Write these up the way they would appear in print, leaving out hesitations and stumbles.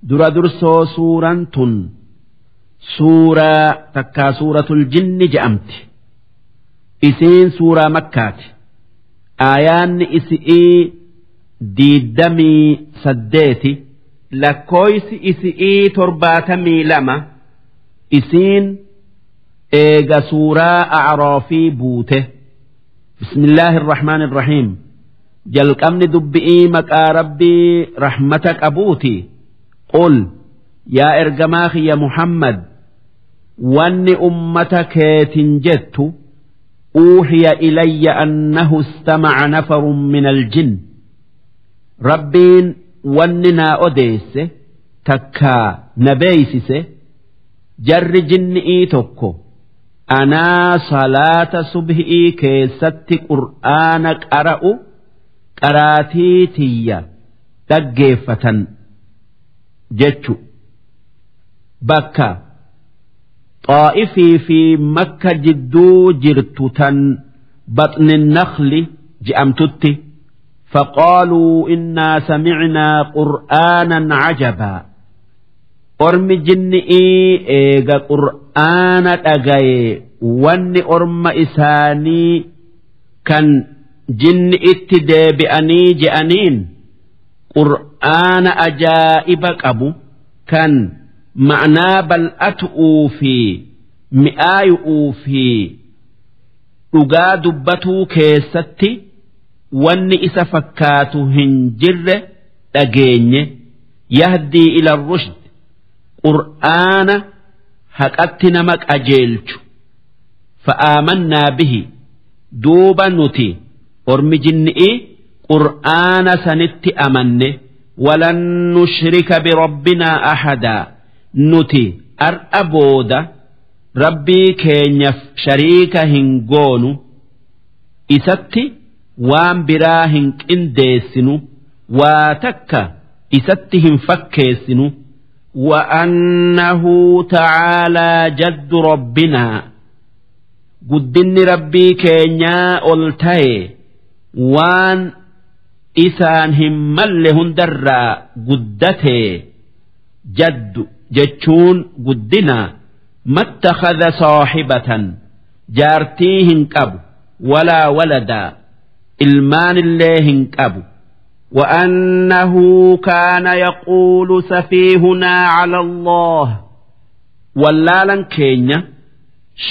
Dura dursoo suuraan tun suuraa takkaa suuratul jinni je'amti. Isiin suuraa Makkaati. Aayaanni isi'ii 28, lakkooysi isi'ii 72. Isiin eega suuraa A'raafii buute. Bismillaahi irrahmaan irrahiim. Jalqabni dubbi'ii maqaa Rabbii rahmata qabuuti. Qul, yaa ergamaa kiyya Muhammad, wanni ummata keetin jettu: uuhiya ilayya annahu istamaca nafarun min aljinn, Rabbiin wanni naa odeesse takkaa na beeysise, jarri jinni'ii tokko anaa salaata subhi'ii keessatti Qur'aana qara'u qaraatii tiyya dhaggeeffatan jechu. Bakka Xaa'ifii fi Makka jidduu jirtu tan Baxni Nakli je'amtutti. Faqaaluu innaa samicnaa qur'aanan cajabaa. Ormi jinni'ii eega Qur'aana dhagaye, wanni orma isaanii kan jinni itti deebi'anii je'aniin: qur'aana ajaa'iba qabu kan ma'naa bal'atu'uu fi mi'aayu'uu fi dhugaa dubbatuu keessatti wanni isa fakkaatu hin jirre dhageenye. Yahdii ila rushd, Qur'aana haqatti nama qajeelchu. Fa'aamannaa bihi, duuba nuti ormi jinni'i Qur'aana sanitti amanne. Walan nushrika birabbinaa ahadaa, nuti ar'a booda Rabbii keenyaf shariika hin goonu, isatti waan biraa hin qindeessinu, waa takka isatti hin fakkeessinu. وأنه تعالى جد ربنا, guddinni Rabbii keenyaa ol ta'e, waan isaan hin malle hundarraa guddate. Jaddu jechuun guddina. ما اتخذ صاحبة, jaartii hin qabu, ولا ولدا, ilmaan illee hin qabu. وأنه كان يقول سفيهنا على الله, wallaalan keenya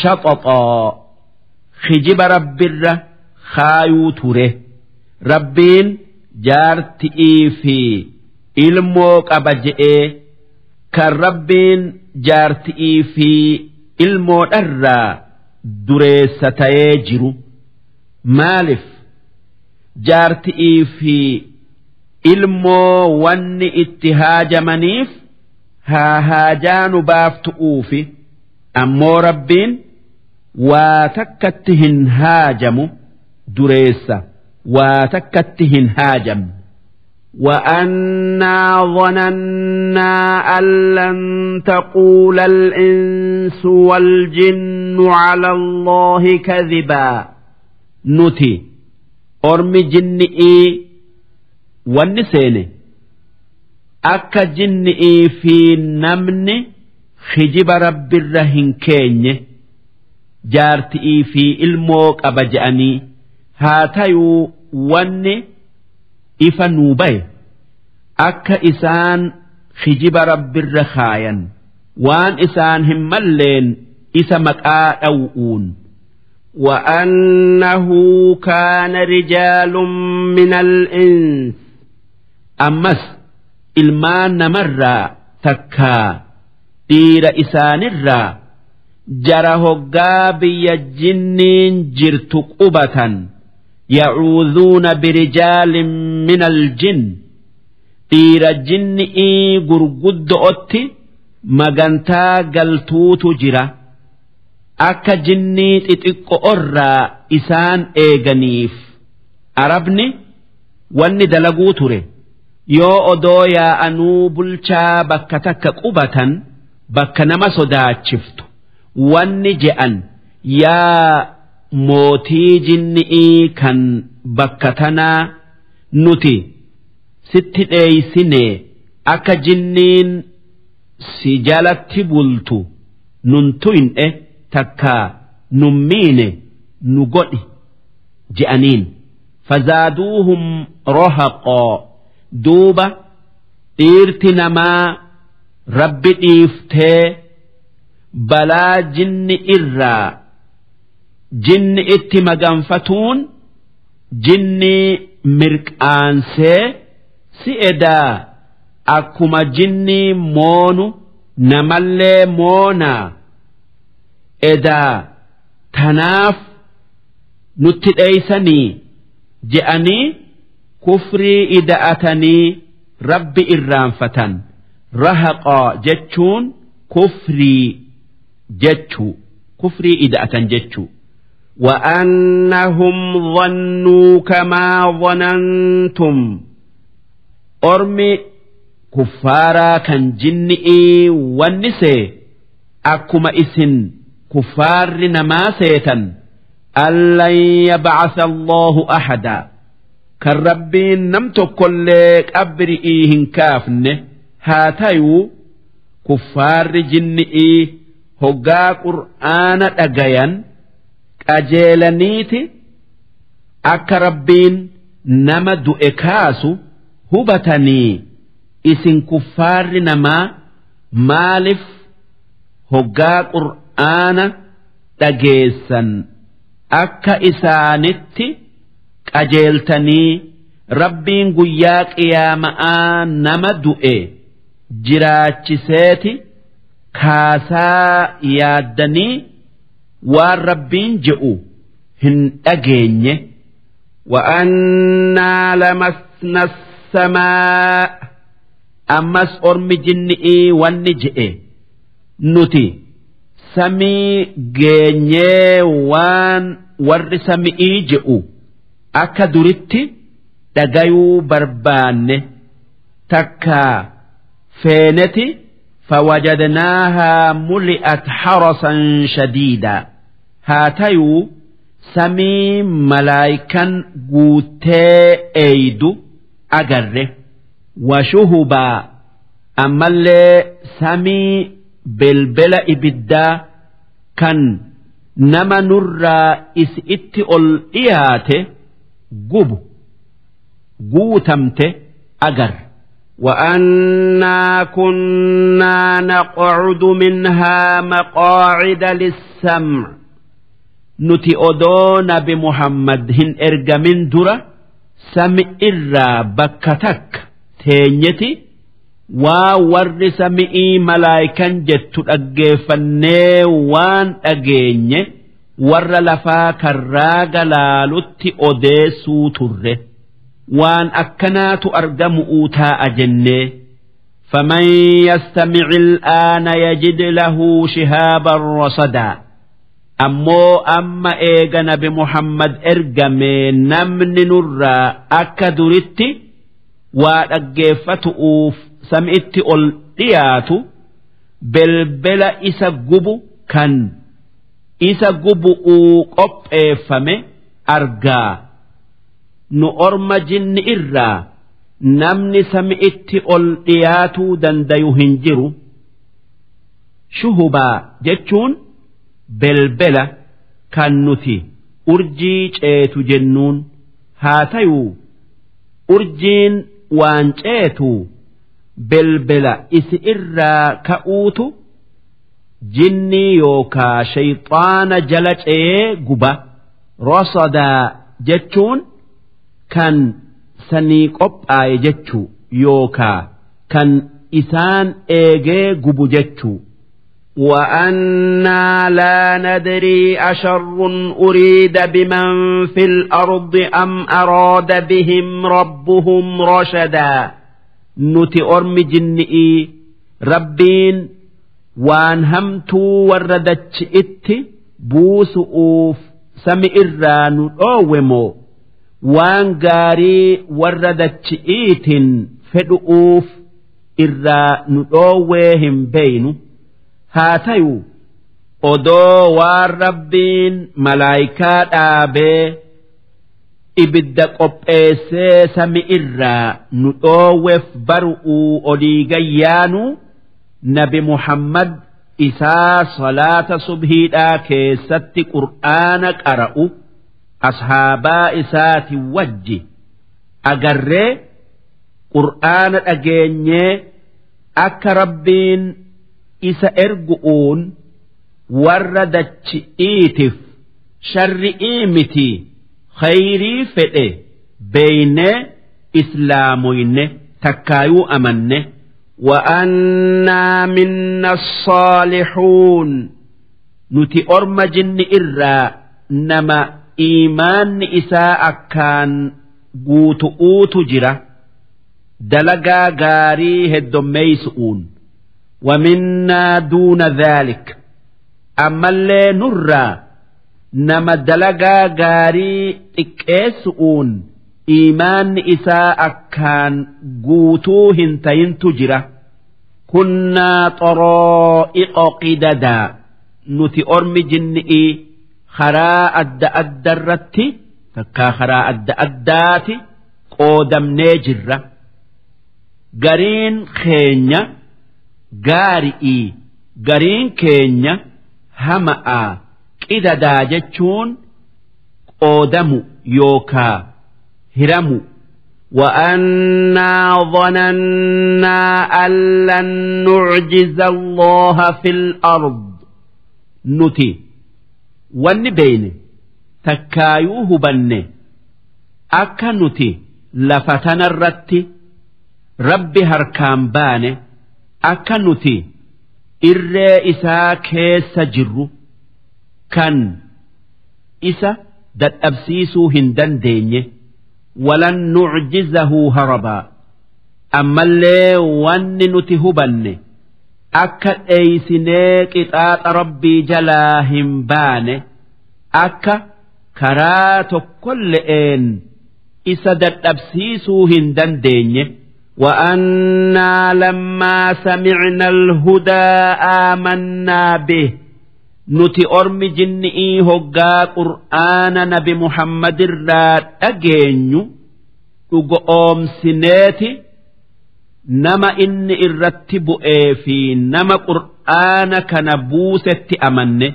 شططا, kijiba Rabbirra kaayuu ture. Rabbiin jaarti'ii fi ilmoo qaba je'ee, kan Rabbiin jaarti'ii fi ilmoodharraa dureessa ta'ee jiru, maaliif jaarti'ii fi ilmoo wanni itti haajamaniif haa haajaanu baaftu'uufi? Ammoo Rabbiin waa takkatti hin haajamu, dureessa waa takkatti hin haajamne. وأنا ظننا أن لن تقول الإنس والجن على الله كذبا. Nuti ormi jinni'ii wanni seene akka jinni'ii fi namni kijiba Rabbirra hin keenye, jaarti'ii fi ilmoo qaba je'anii. Haa tayuu, wanni ifa nuu baye akka isaan kijiba Rabbirra kaayan, waan isaan hin malleen isa maqaa dhaw'uun. وأنه كان رجال من الإنس, ammas ilmaan namarraa takkaa dhiira isaanirraa jara hoggaa biyya jinniin jirtu qubatan, يعوذون برجال من الجن, dhiira jinni'ii gurguddo'otti magantaa galtuutu jira, akka jinnii xixiqqo'orraa isaan eeganiif. Arabni wanni dalaguu ture, yoo odoo yaa'anuu bulchaa bakka takka qubatan, bakka nama sodaachiftu, wanni je'an: yaa mootii jinni'ii kan bakka tanaa, nuti sitti dheeysine. Akka jinniin si jalatti bultu nun tuyne takkaa nun miine nu godhi je'aniin. Fazaaduuhum rahaqaa duuba dhiirti namaa rabbi dhiiftee balaa jinni irraa jinni itti maganfatuun jinni mirqaansee si edaa akkuma jinni moonu namallee moonaa edaa tanaaf nutti dheeysanii je'anii kufrii ida'atanii rabbi irraanfatan. Rahaqaa jechuun kufrii jechuu, kufrii ida'atan jechuu. وأنهم ظنوا كما ظننتم ormi kuffaaraa kan jinni'ii wanni see akkuma isin kuffaarri namaa seetan أن لن يبعث الله أحدا kan rabbiin nam tokkollee qabri'ii hin kaafne haa tayuu kuffaarri jinni'ii hoggaa qur'aana dhagayan qajeelaniiti akka rabbiin nama du'e kaasu hubatanii isin kuffaarri namaa maalif hoggaa qur'aana dhageessan akka isaanitti qajeeltanii rabbiin guyyaa qiyaama'aa nama du'e jiraachiseeti kaasaa yaaddanii waan rabbiin je'u hin dhageenye. وأنا لمسنا السماء ammas ormi jinni'ii wanni je'e nuti samii geenyee waan warri sami'ii je'u akka duritti dhagayuu barbaanne takkaa feeneti فوجدناها ملئت حرسا شديدا haa tayuu samii malaayikan guutee eeydu agarre. وشهبا ammallee samii belbela ibiddaa kan nama nurraa isitti ol dhiyaate gubu guutamte agarre. وأنا كنا نقعد منها مقاعد للسمع nuti odoo nabi Muhammad hin ergamin dura sami irraa bakka takka teenyeti waa warri sami'ii malaayikan jettu dhaggeeffannee waan dhageenye warra lafaa karraa galaalutti odeessuu turre waan akkanaatu argamu'uu taa'a jennee. فمن يستمع الآن يجد له شهابا رصدا ammoo amma eega nabi Muhammad ergame namni nurraa akka duritti waa dhaggeeffatu'uuf sami'itti ol dhiyaatu belbela isa gubu kan isa gubu'uu qopheeffame argaa. Nu orma jinni irraa namni sami'itti ol dhiyaatuu dandayu hin jiru. Shuhubaa jechuun belbela kan nuti urjii ceetu jennuun haa tayuu urjiin waan ceetu belbela isi irraa ka'uutu jinnii yookaa shayxaana jala ce'ee guba. Rasadaa jechuun kan sanii qophaa'e jechuu yookaa kan isaan eegee gubu jechuu. وأنا لا ندري أشر أريد بمن في الأرض أم أراد بهم ربهم رشدا nuti ormi jinni'ii rabbiin waan hamtuu warra dachi'itti buusu'uuf sami irraa nu dhoowwe moo waan gaarii warra dachi'iitiin fedhu'uuf irraa nu dhoowwee hin beeynu. Haa tayuu odoo waan rabbiin malaayikaa dhaabee Ibidda qopheessee sami irraa nu dhoowweef baru'uu olii gayyaanu Nabi Muhammad isaa salaata subhiidhaa keessatti qur'aana qara'u ashaabaa isaati wajji agarree qur'aana dhageenyee akka Rabbiin isa ergu'uun warra dachi'iitiif sharri'ii miti khayrii fedhe beeynee islaamoyne takkaayuu amanne. وأنا منا الصالحون nuti orma jinni irraa nama iimaanni isaa akkaan guutu'uutu jira dalagaa gaarii heddommeeysu'uun. ومنا دون ذلك ammallee nurraa nama dalagaa gaarii xiqqeessu'uun iimaanni isaa akkaan guutuu hin tayintu jira. Kunnaa xaraa'iqa qidadaa nuti ormi jinni'ii karaa adda addarratti takkaa karaa adda addaati qoodamnee jirra. Gariin keenya gaari'ii gariin keenya hama'aa. Qidadaa jechuun qoodamu yookaa hiramu. وأنا ظننا أن لن نعجز الله في الأرض nuti wanni beeyne takkaayuu hubanne akka nuti lafa tanarratti Rabbi harkaan baane akka nuti irree isaa keessa jirru kan isa dadhabsiisuu hin dandeenye. Walan nucjizahu harabaa ammallee wanni nuti hubanne akka dheeysinee qixaaxa Rabbii jalaa hin baane akka karaa tokkolle'een isa dadhabsiisuu hin dandeenye. وأنا لما سمعنا الهدى آمنا به nuti ormi jinni'ii hoggaa qur'aana Nabi Muhammad irraa dhageenyu dhugoomsineeti nama inni irratti bu'ee fi nama qur'aana kana buusetti amanne.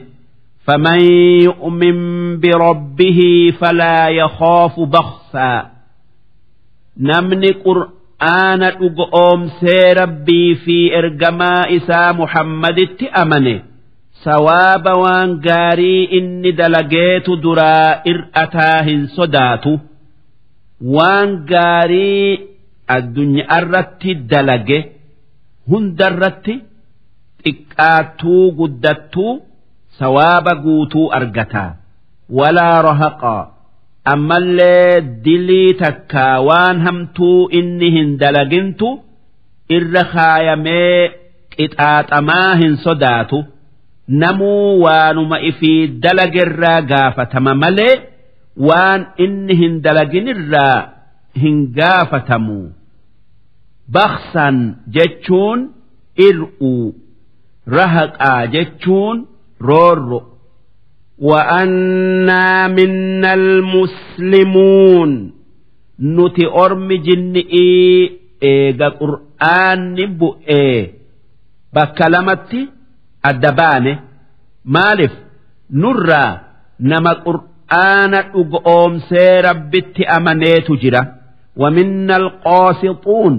فمن يؤمن بربه فلا يخاف بخسا namni qur'aana dhugoomsee Rabbii fi ergamaa isaa Muhammaditti amane sawaaba waan gaarii inni dalageetu duraa ir'ataa hin sodaatu. Waan gaarii addunyaarratti dalage hundarratti xiqqaattuu guddattuu sawaaba guutuu argataa. Walaa rahaqaa ammallee dilii takkaa waan hamtuu inni hin dalagintu irra kaayamee qixaaxamaa hin sodaatu. Namuu waanuma ifii dalagerraa gaafatama malee waan inni hin dalaginirraa hin gaafatamu. Baksan jechuun ir'uu, rahaqaa jechuun roorro. وأنا منا المسلمون nuti ormi jinni'ii eega qur'aanni bu'ee bakka lamatti adda baane. Maaliif nurraa nama qur'aana dhugoomsee Rabbitti amaneetu jira. ومنا القاسطون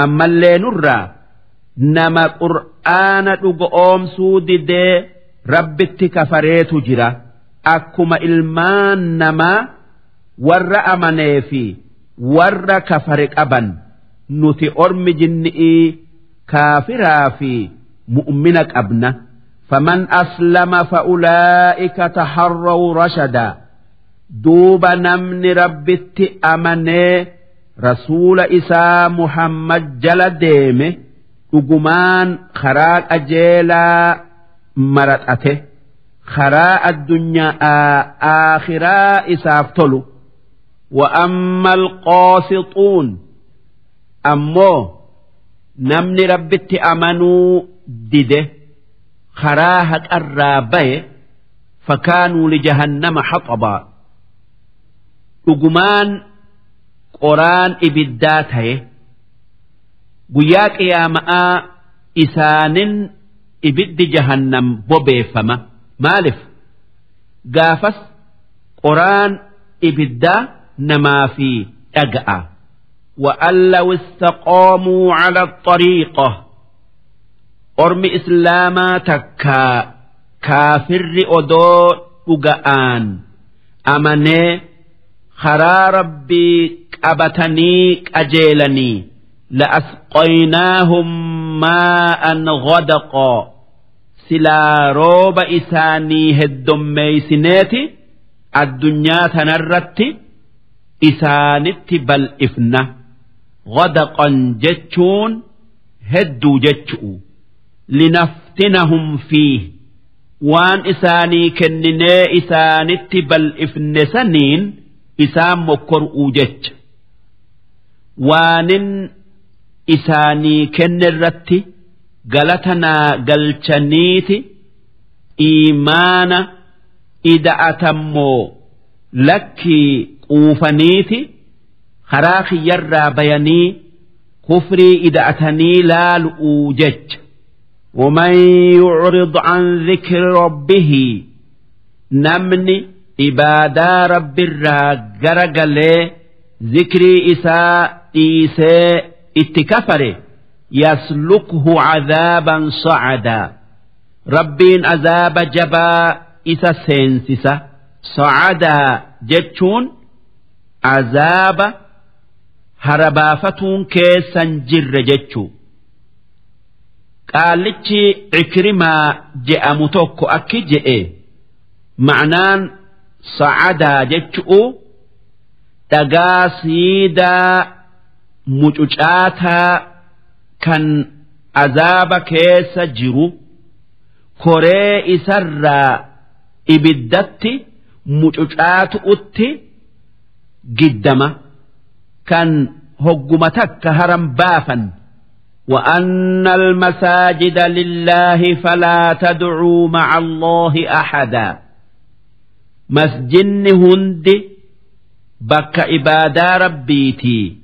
ammallee nurraa nama qur'aana dhugoomsuu didee Rabbitti kafareetu jira. Akkuma ilmaan namaa warra amanee fi warra kafare qaban nuti ormi jinni'ii kaafiraa fi mu'mina qabna. فمن أسلم فأولئك تحروا رشدا duuba namni Rabbitti amanee rasuula isaa Muhammad jala deeme dhugumaan karaa qajeelaa maraxate karaa addunyaa aakhiraa isaaf tolu. وأما القاسطون ammoo namni Rabbitti amanuu dide karaa haqarraa baye فكانوا لجهنم حطبا. Dhugumaan qoraan ibiddaa ta'e guyyaa qiyaama'aa isaanin ibiddi jahannam bobeeffama. Maalif gaafas qoraan ibiddaa namaa fi dhaga'a. وأن لو استقاموا على الطريقة ormi islaamaa takkaa kaafirri odoo dhuga'aan amanee karaa rabbii qabatanii qajeelanii la'asqaynaahum maa'an ghadaqaa silaa rooba isaanii heddommeeysineeti addunyaa tanarratti isaanitti bal'ifna. Ghadaqan jechuun hedduu jechu'u. Linaftinahum fiih waan isaanii kenninee isaanitti bal'ifne saniin isaan mokkor'uu jecha. Waanin isaanii kennerratti galatanaa galchaniiti iimaana ida'atammoo lakkii quufaniiti karaa kiyyarraa bayanii kufrii ida'atanii laalu'uu jecha. ومن يعرض عن ذكر ربه نمني عبادة رب الراجرجلي ذكري إساء إيساء اتكفره يسلكه عذابا صعدا ربين عذاب جبا إسا سينسسا صعدا جتشون عذاب هربافتون كيسا جر جتشو. Qaalichi Ikrimaa je'amu tokko akki je'e ma'naan sa'adaa jechu'u dhagaa siidaa mucucaataa kan azaaba keessa jiru koree isarraa ibiddatti mucucaatu'utti giddama kan hogguma takka haram baafan. وأن المساجد لله فلا تدعوا مع الله أحدا. مسجن هند بك إبادة ربيتي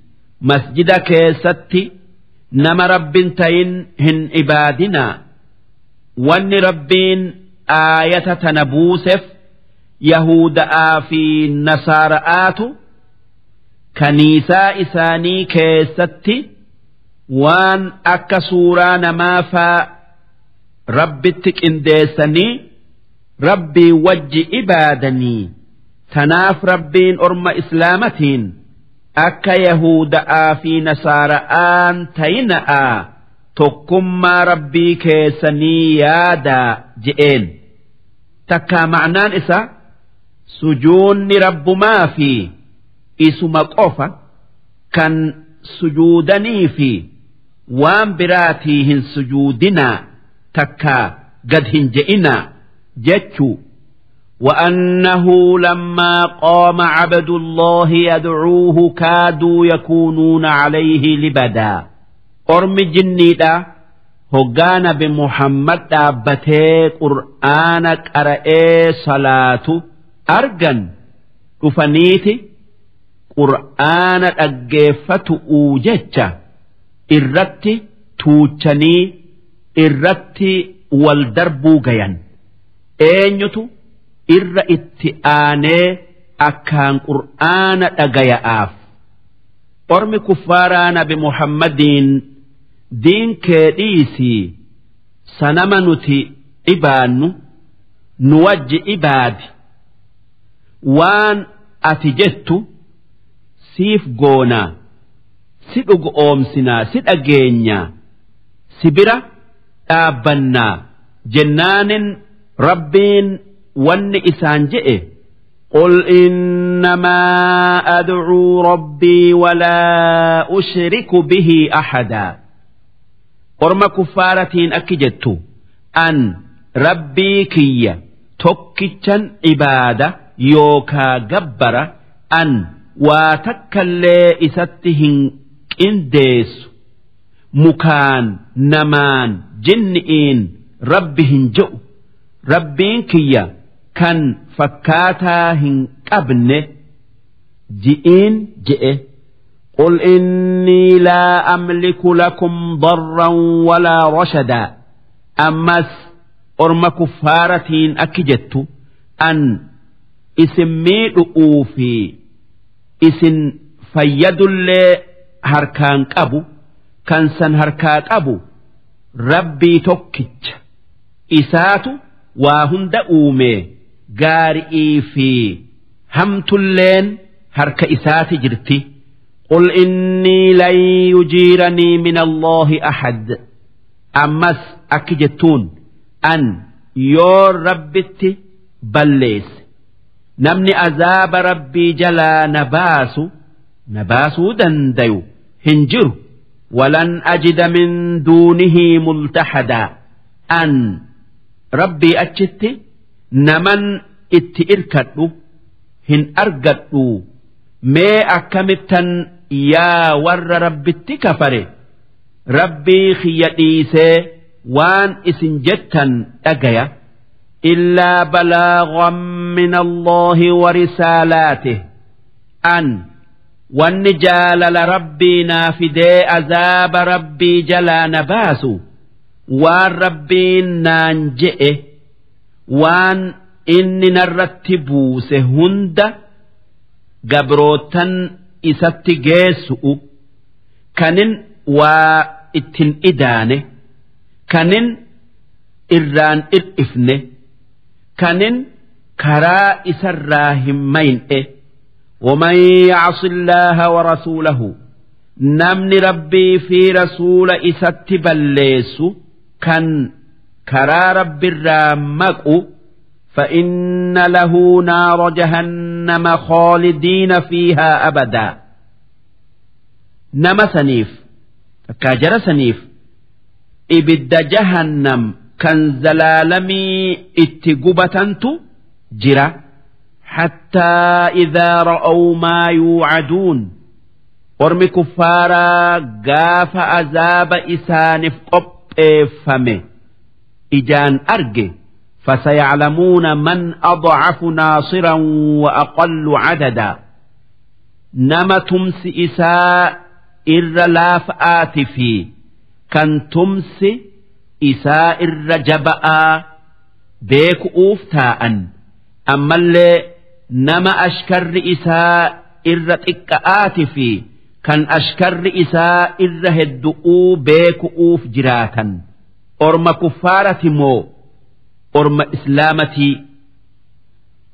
مسجد كيستي نما رب تين هن إبادنا. وأن ربين آية تنبوسف يهود آفي نصارآت كنيسة إساني كيستي waan akka suuraa namaa faa rabbitti qindeessanii rabbii wajji ibaadanii. Tanaaf rabbiin orma islaamatiin akka yahuuda'aa fi nasaara'aan tayina'aa tokkummaa rabbii keessanii yaadaa je'een. Takkaa ma'naan isa sujuunni rabbumaa fi isuma qofa kan sujuudanii fi waan biraatii hin sujuudinaa takkaa gad hin je'inaa jechuu. وأنه لما قام عبد الله يدعوه كادوا يكونون عليه لبدا. أرم جنيدا هجان بمحمد أبتي قرآنك أرأي صلاة أرجن رفنيتي قرآن أجفت أوجتش إرتي توتشني إرتي والدربو جيان أينيتو irra itti aanee akkaan qur'aana dhagaya'aaf. Ormi kuffaaraa nabi Muhammadiin diin kee dhiisii sanama nuti ibaannu nu wajji ibaadi waan ati jettu siif goonaa si dhugu oomsinaa si dhageenyaa si bira dhaabbannaa jennaanin rabbiin wanni isaan je'e qul innamaa ad'uu rabbii walaa ushriku bihi ahadaa. Orma kuffaaratiin akki jettu an rabbii kiyya tokkichan ibaada yookaa gabbara an waa takkallee isatti hin qindeessu mukaan namaan jinni'iin rabbi hin je'u rabbiin kiyya kan fakkaataa hin qabne Ji'iin je'e. قل إني لا أملك لكم ضرا ولا رشدا أمس أرم كفارتين أكجت أن اسمي في اسن فيد اللي هركان أبو كان سن هركان أبو ربي توكت إسات وهند أومي قارئي في همت اللين هرك إسات جرتي. قل إني لن يجيرني من الله أحد أمس أكجتون أن يور ربتي بليس نمني أذاب ربي جلا نباسو نباسو دنديو هنجر ولن أجد من دونه ملتحدا أن ربي أجتي نمن اتئركتو هن أرقتو mee akkamittan yaa warra rabbitti kafare rabbii xiyya dhiisee waan isin jettan dhagaya illaa balaagan min Allaahi wa risaalaatih an wanni jaalala rabbii naa fidee azaaba rabbii jalaa na baasu waan rabbiin naan je'e waan inni narratti buuse hunda gabrootan isatti geessu'u kanin waa ittin idaane kanin irraan ir'ifne kanin karaa isarraa hin mayn'e. ومن يعص الله ورسوله نمن ربي في رسول إسات بليس كان كرا رب الرامق فإن له نار جهنم خالدين فيها أبدا. نما سنيف كاجر سنيف إبد جهنم كان زلالمي اتقبتنت جرا حتى إذا رأوا ما يوعدون أرمي كفارا قاف أزاب إسانف قب فمه إجان أرجي فسيعلمون من أضعف ناصرا وأقل عددا. نما تمس إساء إر لاف آتفي كان تمس إساء إر جبأ بيك أوفتاء أما اللي نما أشكر إساء إر إكآتفي كان أشكر إساء إر هدؤو بيك أوف جراتا أرم كفارة مو أرم إسلامتي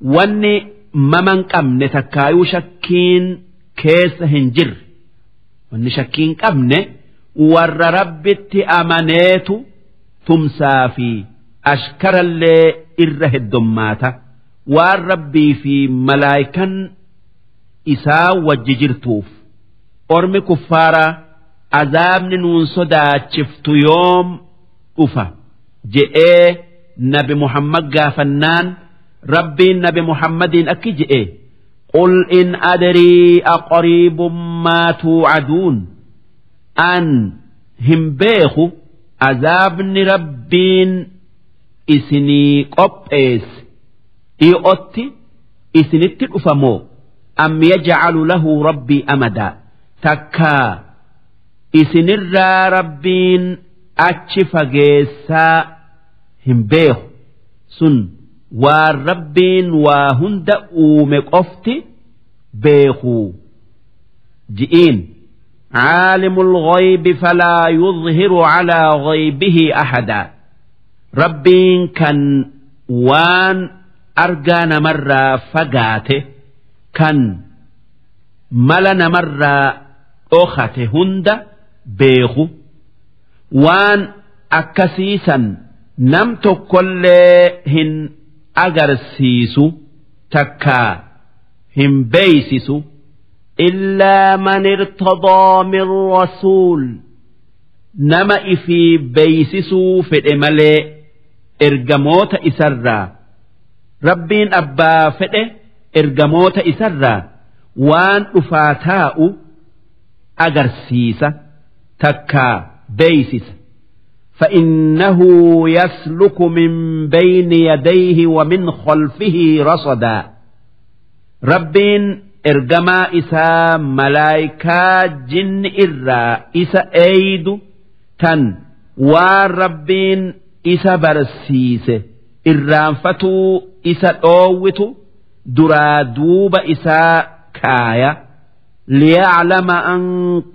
واني ممن قمن تكايو شكين كيس هنجر واني شكين قمن ور ربت أمانيت تمسافي أشكر اللي إره الدماته waan rabbii fi malaayikan isaa wajji jirtuuf. Ormi kuffaaraa azaabni nuun sodaachiftu yoom dhufa je'ee nabi Muhammad gaafannaan rabbiin nabi Muhammadiin akki je'e qul in adrii aqariibun maa tuucaduun an hin beeku azaabni rabbiin isinii qopheesse dhi'ootti isinitti dhufamoo am yaj'alu lahu rabbii amadaa takkaa isinirraa rabbiin achi fageessaa hin beeku sun waan rabbiin waa hunda uume qofti beeku ji'iin caalimul ghaybi falaa yudhiru calaa ghaybihi ahadaa rabbiin kan waan argaa namarraa fagaate kan mala namarraa dhokate hunda beeku waan akkasiisan nam tokkollee hin agarsiisu takkaa hin beeysisu illaa man irtadaa min rasuul nama ifii beeysisuu fedhe malee ergamoota isarraa rabbiin abbaa fedhe ergamoota isarraa waan dhufaa taa'u agarsiisa takkaa beeysisa. فإنه يسلك من بين يديه ومن خلفه رصدا. ربين Ergamaa isaa malaayikaa jinni irraa isa eeydu tan waan Rabbiin isa barsiise irraanfatuu isa dhoowwitu duraa duuba isaa kaaya. Liyaclama an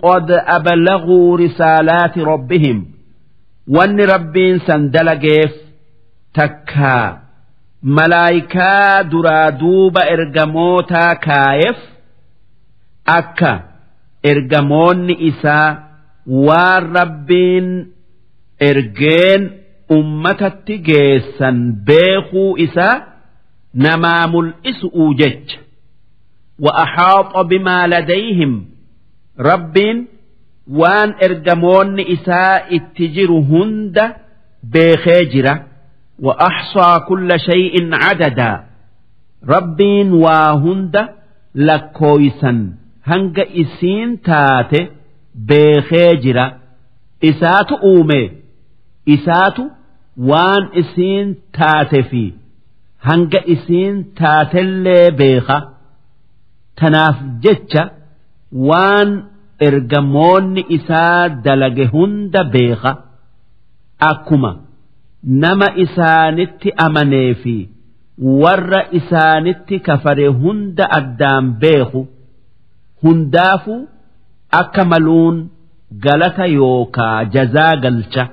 qad ablaguu risaalaati rabbihim. Wanni Rabbiin san dalageef takkaa malaayikaa duraa duuba ergamootaa kaayeef akka ergamoonni isaa waan Rabbiin ergeen ummatatti geessan beekuu isaa namaa mul'isu'uu jecha. وأحاط بما لديهم. Rabbiin waan ergamoonni isaa itti jiru hunda beekee jira. وأحصى كل شيء عددا. Rabbiin waa hunda lakkooysan hanga isiin taate beekee jira. Isaatu uume, isaatu waan isiin taate fi hanga isiin taatellee beeka. Tanaaf jecha waan ergamoonni isaa dalage hunda beeka. Akkuma nama isaanitti amanee fi warra isaanitti kafare hunda addaan beeku, hundaafuu akka maluun galata yookaa jazaa galcha.